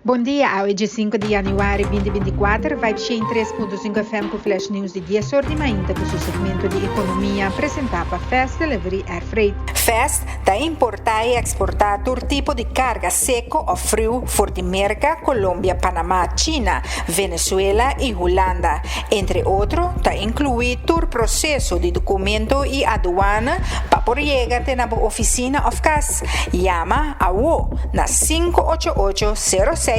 Bon dia, awe 5 di januari 2024, Vibe 103.5 FM ku Flash News di 10 or di mainta ku su segmento di ekonomia presentá pa Fast Delivery Air Freight. Fast ta importá i eksportá tur tipo di karga seku òf friu for di Merka, Colombia, Panamá, China, Venezuela i Hulanda. Entre otro, ta inkluí tur proseso di dokumento i aduana pa por yega te na bo ofisina òf kas. Yama awo na 588 0640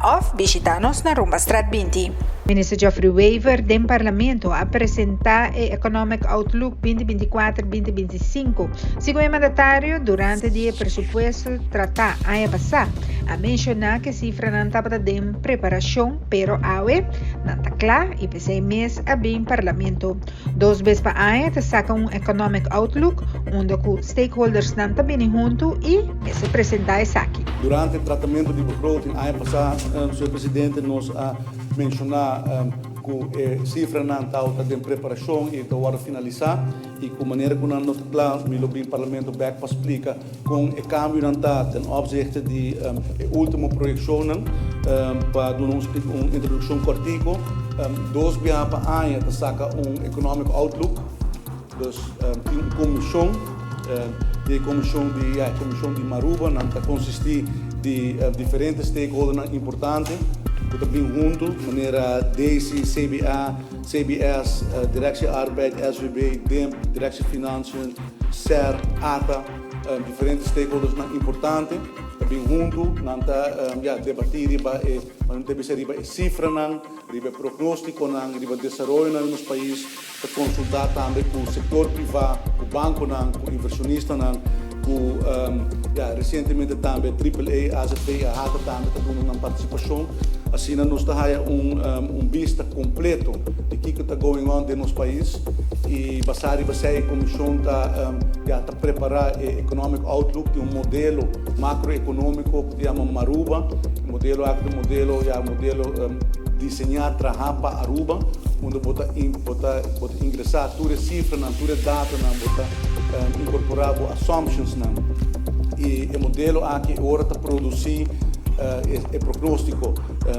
òf bishitá nos na Rumbastraat 20. Minister Geoffrey Wever den Parlamento a presentá e Economic Outlook 2024-2025. Segun e mandatario, durante e presupuesto tratá aña pasá, a menshoná ku e sifranan tabata den preparashon, pero awe nan ta kla i p'esei mes a bin Parlamento. Dos bes pa aña ta saka un Economic Outlook, unda ku stakeholdersnan ta bini huntu i ta presentá esaki. Durante e tratamentu di begroting aña pasá, señor presidente, nos a menshoná ku e sifranan ta den preparashon i ta awor finalisá i ku manera ku nan ta kla, mi lo bin Parlamento bèk pa splika kon e kambionan ta ten opzichte di e último proyekshonnan, pa duna un introdukshon kòrtiku. 2 biaha pa aña ta saka un economic outlook, dus tin un komishon, di, ja, komishon di Maruba, nan ta konsistí di diferente stakeholder importante ku ta bin huntu, manera DESI, CBA, CBS, Directie Arbeid, SVB, DIMP, Directie Financiën, SER, ATA, diferente stakeholders importante ta bin huntu, nan ta ja, debatí riba e, nan ta bisa riba e sifranan, riba prognóstikonan, riba desaroyo na nos pais, pa konsultá tambe ku sektor privá, ku bankonan, ku invershonistanan, ku ja, resientemente tambe AAA, AZV, AHATA tambe ta duna un partisipashon. Asina nos ta un bista kompleto di kiko ta going on den nos pais i basá riba e komishon ta ja, ta prepará e Economic Outlook di un modelo makroekonómiko ku yama Maruba, modelo aki, modelo, ja, modelo diseñá traha pa Aruba, unda bo ta ingresá tur sifranan, tur datanan, bo ta inkorporá assumptionsnan. I e modelo aki ora ta produsí e prognóstiko,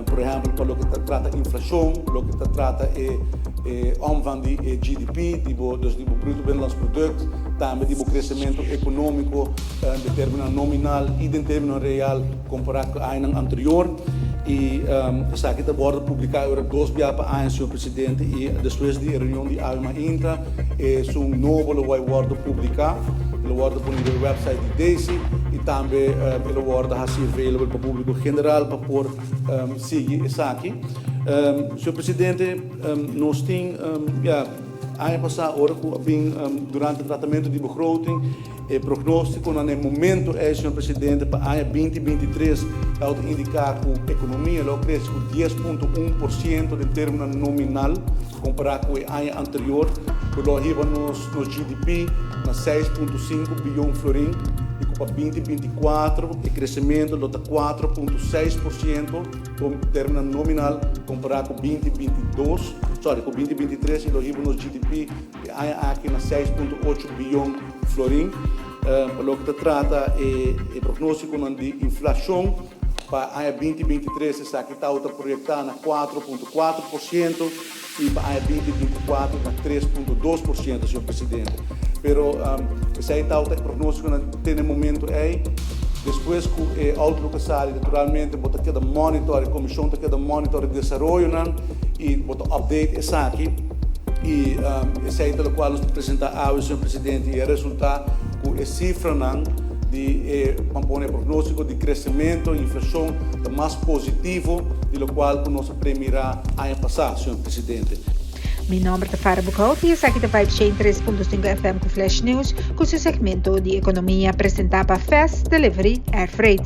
por ehèmpel, pa loke ta trata inflashon, loke ta trata e omvang di GDP, di bo, dus di bruto binnenlands product, tambe di kresementu ekonómiko, den término nominal i den término real, kompará ku aña anterior. I esaki ta wòrdu publiká awor 2 biaha pa aña, señor presidente, i despues di reunion di awe mainta, esun nobo lo bai wòrdu publiká, lo wòrdu pone riba website di DESI i tambe lo wòrdu hasi available pa públiko general pa por sigui esaki. Señor presidente, nos tin ja, aña pasá, ora ku bin durante e tratamentu di begroting, e prognóstiko na momento ei, señor presidente, pa aña 2023, ta indiká ku ekonomia lo krese ku 10,1% den término nominal, kompará ku e aña anterior, ku lo hiba nos GDP na 6,5 bion florin, i ku pa 2024 e kresementu lo ta 4,6% den término nominal, kompará ku 2022, sorry, ku 2023, i lo hiba nos GDP aña aki na 6,8 bion florin. Pa loke ta trata e prognóstiko di inflashon pa aña 2023, esaki ta proyektá na 4,4% i pa aña 2024 na 3,2%, señor presidente. Pero esei ta e prognóstiko na momento ei. Despues ku e outlook sali, naturalmente, bo ta keda monitor, e komishon ta keda monitor e desaroyonan i bo ta update esaki. I esei ta loke nos ta presentá awe, señor presidente, i a resultá ku e sifranan di pone prognóstiko di kresementu i inflashon ta mas positivo di loke nos a premirá aña pasá, señor presidente. Mi nòmber ta Farah Bukhout i esaki ta Vibe 3.5 FM ku Flash News, ku su segmento di ekonomia presentá pa Fast Delivery Air Freight.